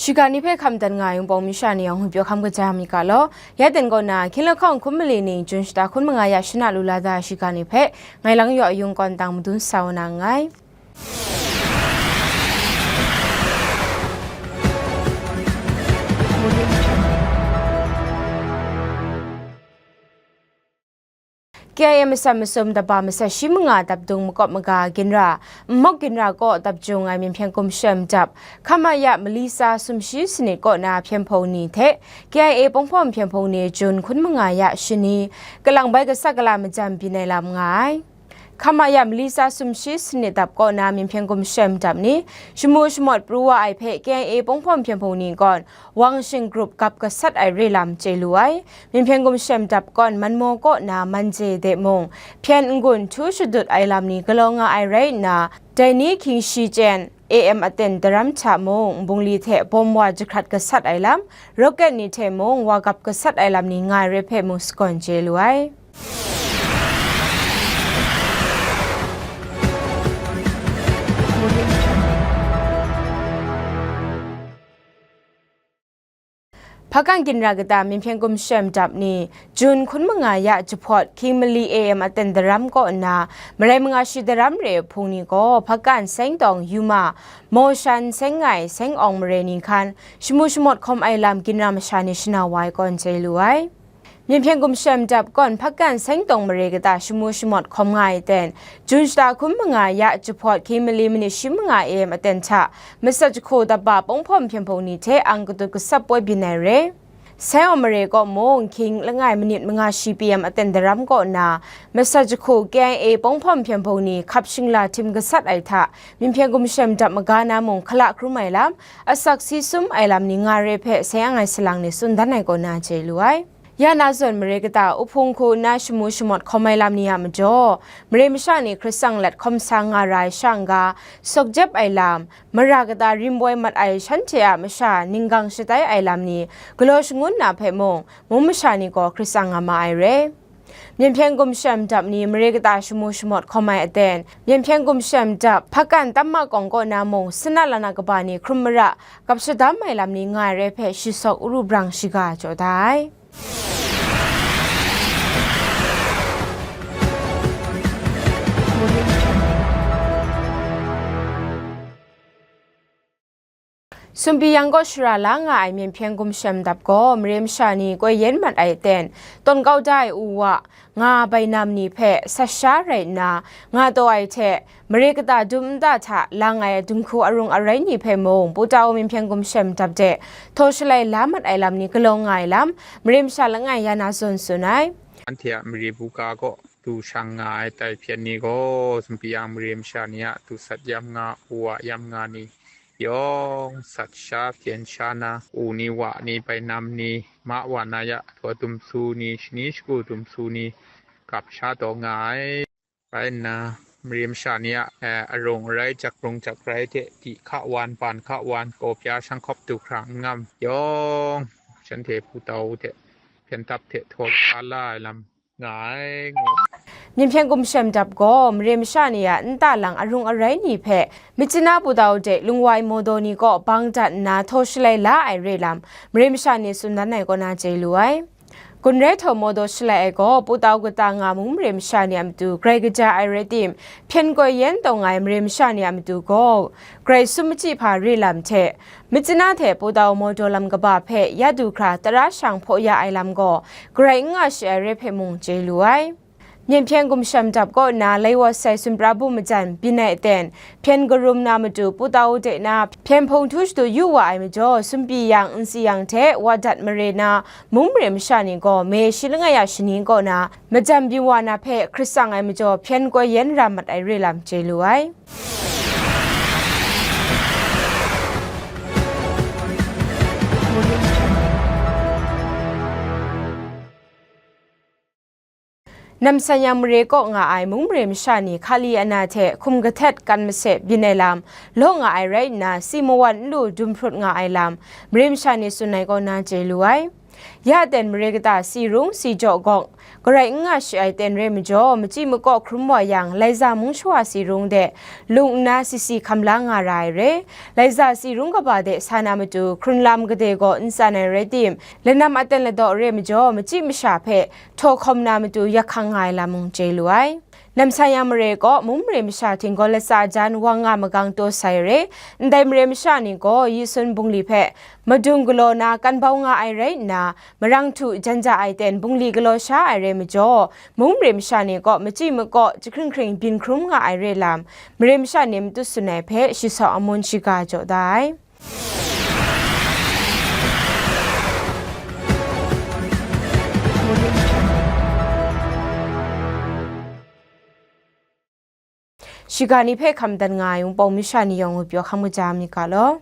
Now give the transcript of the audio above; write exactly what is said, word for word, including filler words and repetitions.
Shiga ni hpe hkam dan nga ai Wunpawng masha ni yawng hpyi hkam kaja mi ga law, ya ten kaw na, hkying lahkawng hkum mali ni Jun shata hkun manga ya shana lu la da shiga ni hpe, ngai lang yaw yung kawn tang madun sa wa na nngai. K I A masam masum daba masat shi manga dapdung makawp maga ginra, nmawk ginra kaw dap jung ai Myinhpyen Gumshem dap, hkama ya mali tsa sumshi sanit kaw na hpyen hpung ni hte K I A Ponghpawm hpyen hpung ni Jun hkun manga ya shani, kalang bai kasa kala majan byin ai lam nga ai. Hkama ya mali tsa sumshi sanit dap kaw na Myinhpyen Gumshem dap ni shamu shamawt pru wa ai hpe K I A Ponghpawm hpyen hpung ni gawn Wang Shing Group gap gasat ai re lam chye lu ai. Myinhpyen Gumshem dap gawn Manmaw kaw na Manje de mung, hpyen n-gun htu shadut ai lam ni galaw nga ai rai nna, dai ni hkying shi chyen A M aten daram hta mung, bungli hte bawm wa jahkrat gasat ai lam, rocket ni hte mung wa gap gasat ai lam ni nga ai rai hpe mung sagawn chye lu ai. Hpakan ginra kata Myinhpyen Gumshem dap ni Jun hkun manga ya jahpawt hkying mali A M aten daram kaw nna, marai manga shi daram re ai hpung ni gaw Hpakan Seng Tawng Yuma, Mawshan Seng Ngai, Seng Awng Mare ni hkan shamu shamawt hkawm ai lam ginra masha ni shanau wa ai kawn chye lu ai. Myinhpyen Gumshem dap gawn Hpakan Seng Tawng Mare kata shamu shamawt hkawm nga ai ten, Jun shata hkun manga ya jahpawt hkying mali manit shi manga A M aten hta, masat jahku daba Ponghpawm hpyen hpung ni hte ang katut gasap poi byin ai re. Seng Awng Mare kaw mung hkying langai manit manga shi P M aten daram kaw nna, masat jahku K I A Ponghpawm hpyen hpung ni hkap shingla htim gasat ai hta, Myinhpyen Gumshem dap maga na mung hkala hkrum ai lam, asak si sum ai lam ni nga re hpe, seng ang ai salang ni tsun dan ai kaw na chye lu ai. Ya na zawn mare kata, uhpung hku nna shamu shamawt hkawm ai lam ni a majaw, mare masha ni hkrit tsang lat hkawm sa nga ra ai sha n-ga, sawk jep ai lam, mara kata rim woi mat ai shanhte a masha ninggang shatai ai lam ni galaw shangun na hpe mung, mung masha ni gaw hkrit tsang nga ma ai re. Myinhpyen Gumshem dap ni mare kata shamu shamawt hkawm ai aten, Myinhpyen Gumshem dap Hpakan Tamma Kawng kaw na mung, sana lana kaba ni hkrum mara, gap shadam ai lam ni nga ai rai hpe, shi sawk uru brang shiga jaw da ai. Sumpi yang kaw shara la nga ai Myinhpyen Gumshem dap gaw, mare masha ni koi yen mat ai ten, tawn kau da ai u wa, nga bainam ni hpe sat sha rai nna, nga taw ai hte, mare kata dum nta hta lang ai dinghku arung arai ni hpe mung, Pu Tau Myinhpyen Gumshem dap de htaw shalai la mat ai lam ni galaw nga ai lam, mare masha langai ya na zawn tsun ai. Anhte a mare buga kaw du shang nga ai tai hpyen ni gaw, Sumpi yang mare masha ni a du sat yam nga, u wa yam nga ni yawng sat sha hpyen sha na, u ni, wa ni, bainam ni, ma wa na ya, htaw dum su ni, shani shagu dum su ni, gap sha taw nga ai. Rai nna, mare masha ni a, eh, arung arai, jak rung jak rai hte, di hka wan, ban hka wan, kaw pya shang hkawp du hkra n ngam yawng, shanhte Pu Tau hte hpyen dap hte htaw la la ai lam nga ai, ngu. Myinhpyen Gumshem dap gaw, mare masha ni a nta lang arung arai ni hpe, Myitkyina Pu Tau de lungwai mawdaw ni kaw bang dat nna htaw shalai la ai re lam, mare masha ni tsun dan ai kaw na chye lu ai. Gun rai htaw mawdaw shalai ai gaw, Pu Tau kata nga mung mare masha ni a matu grai kaja ai rai tim, hpyen koi yen taw nga ai mare masha ni a matu gaw, grai sum machyi hpa re lam hte, Myitkyina hte Pu Tau mawdaw lam kaba hpe ya du hkra tara shang hpaw ya ai lam gaw, grai n nga shi ai rai hpe mung chye lu ai. Myinhpyen Gumshem dap kaw nna Laiwa Sai Sumprabu majan byin ai ten, hpyen karum na matu Pu Tau de na hpyen hpung htu shadu yu wa ai majaw, Sumpi yang, Nsi yang hte Wadat mare na mung mare masha ni gaw, Mei shi langai a shani kaw na majan byin wa na hpe hkrit tsang ai majaw, hpyen koi yen ra mat ai re lam chye lu ai. Namsan yang mare kaw nga ai mung mare masha ni hkali ana hte hkum kahtet kan mase byin ai lam, law nga ai rai nna, si mawan n lu dum hprut nga ai lam, mare masha ni tsun ai kaw na chye lu ai. Ya ten mare kata si rung si jaw gawk garai n nga shi ai ten re majaw, machyi makaw hkrum wa yang, Laiza mung shawa si rung de lung nna si si hkam la nga ra ai re. Laiza si rung kaba de sa na matu hkrun lam gade gaw n tsan ai rai tim, lanam aten ladaw re majaw, machyi masha hpe htaw hkawm na matu yak hkang nga ai lam mung chye lu ai. Namsang yang mare kaw mung mare masha htinggaw latsa jan wang nga magang taw sai re. Ndai mare masha ni gaw Yisun bungli hpe madung galaw na kan bau nga ai rai nna, marang htu jan ja ai ten bungli galaw sha ai re majaw, mung mare masha ni kaw machyi makaw jahkring hkring byin hkrum nga ai re lam, mare masha ni matut sun ai hpe Shisaw Amun shiga jaw da ai. Shiga ni hpe hkam dan nga ai Wunpawng masha ni yawng ngwipyaw hkam kaja myit ga law.